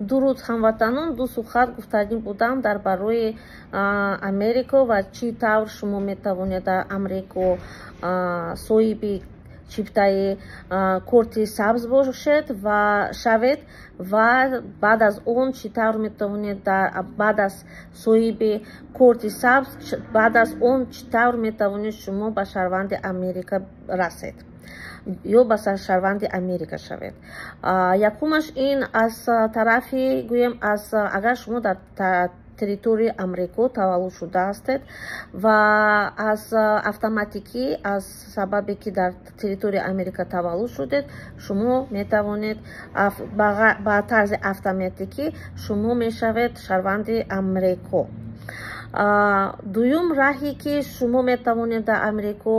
Дуруд, ҳамватанон! Ду сухан гуфтанӣ будам дар барои Америко ва чӣ тавр шумо метавонед дар Амрико соҳиби чиптаи корти сабз бошед ва шавед ва баъд аз он чӣ тавр метавонед, баъд аз соҳиби корти сабз, баъд аз он чӣ тавр метавонед шумо ба шаҳрванди Америка расед ё ба шаҳрванди Америка шавед. Якумаш ин аз тарафи, гӯем, аз агар шумо дар территорияи Амрико таваллуд шуда ҳастед ва аз автоматикӣ, аз сабабе ки дар территорияи Америка таваллуд шудед, шумо метавонед ба тарзи автоматикӣ шумо мешавед шаҳрванди Амрико. Дуюм раҳе, ки шумо метавонед дар Амрико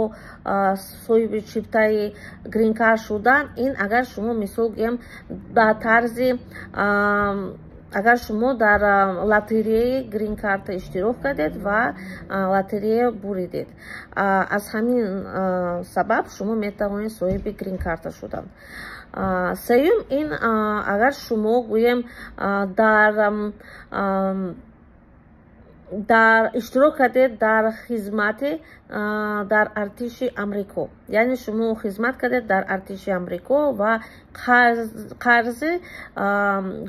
соҳиби чиптаи гринкард шудан, ин агар шумо, мисол гӯем, ба тарзи агар шумо дар лотереяи гринкарта иштирок кардед ва лотерея буридед, аз ҳамин сабаб шумо метавонед соҳиби гринкарта шудан. Сеюм ин агар шумо, гӯем, дар иштирок кардед дар хизмати дар артиши Амрико, яъне шумо хизмат кардед дар артиши Амрико ва қарзи,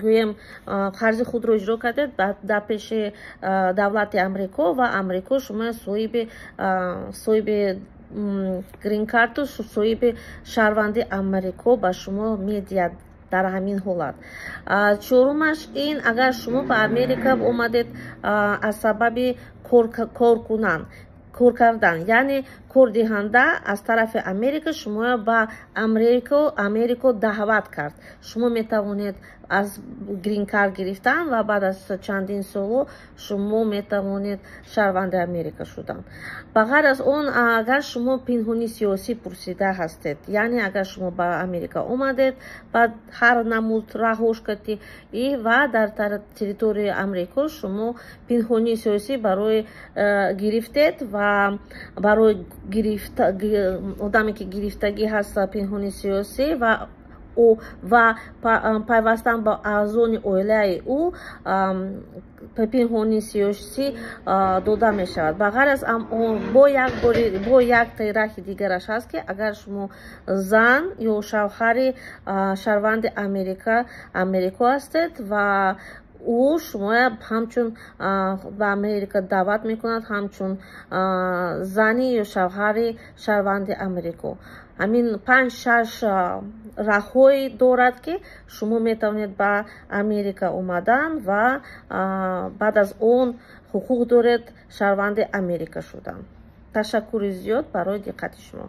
гӯем, қарзи худро иҷро кардед дар пеши давлати Амрико ва Амрико шумо соҳиби гринкарту соҳиби шаҳрванди Амрико ба шумо медиҳад дар ҳамин ҳолат. Чорумаш ин агар шумо ба Америка омадед аз сабаби коркунан, кор кардан, яъне кордиҳанда аз тарафи Америка шуморо ба Америко даъват кард, шумо метавонед аз гринкард гирифтан ва баъд аз чандин соло шумо метавонед шаҳрванди Америка шудан. Ба ғайр аз он, агар шумо пинҳони сиёсӣ пурсида ҳастед, яъне агар шумо ба Америка омадед ба ҳар намуд раҳошкати и ва дар территорияи Амрико шумо пинҳони сиёсӣ барои гирифтед ва барои одаме ки гирифтагӣ ҳаст пинҳони сиёсӣ ва ӯ ва пайвастан ба аъзони оилаи ӯ пинҳони сиёсӣ дода мешавад. Ба ғайр аз бо як бори бо як раҳи дигараш ҳаст, ки агар шумо зан ё шавҳари шаҳрванди Америко ҳастед ва ӯ шумоя ҳамчун ба Америка даъват мекунад, ҳамчун зани ё шавҳари шаҳрванди Америко. Ҳамин панҷ шаш раҳҳое дорад, ки шумо метавонед ба Америка омадан ва баъд аз он ҳуқуқ доред шаҳрванди Америка шудан. Ташаккури зиёд барои диққати шумо.